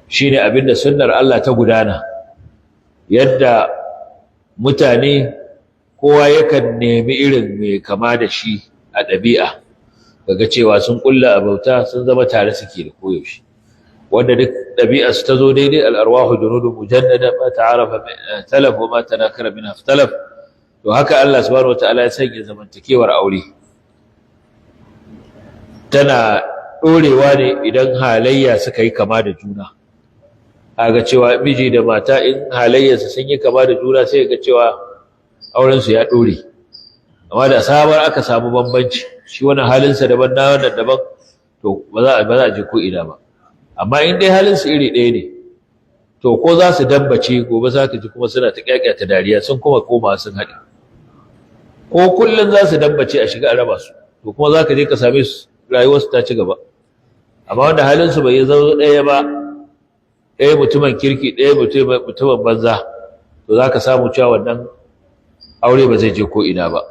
Shine abinda sunnar Allah ta gudana, yadda mutane kowa yakan nemi irin mai kama da shi a ɗabi'a, kaga cewa sun kulla abauta, sun zama tare suke da koyaushe. Wanda duk ɗabi'a su ta zo daidai, al'arwahu junudun mujannada, ma ta'arafa talaf wa ma tanakara minha ikhtalaf. To haka Allah subhanahu wataala ya sanya zamantakewar aure tana ɗorewa ne idan halayya suka yi kama da juna. Kaga cewa miji da mata in halayyarsu sun yi kama da juna, sai ga cewa aurensu ya ɗore. Amma da sabar aka samu bambanci, shi wani halinsa daban, na wannan daban, to ba za a je ko ina ba. Amma in dai halinsu iri ɗaya ne, to ko za su dambace, gobe za ka ji kuma suna ta ƙyaƙyata dariya, sun kuma koma sun haɗe. Ko kullum za su dambace a shiga a raba su, to kuma za ka je ka same su rayuwarsu ta ci gaba. Amma wanda halinsu bai zama ɗaya ba, ɗaya mutumin kirki, ɗaya mutumin banza, to za ka samu cewa wannan aure ba zai je ko ina ba.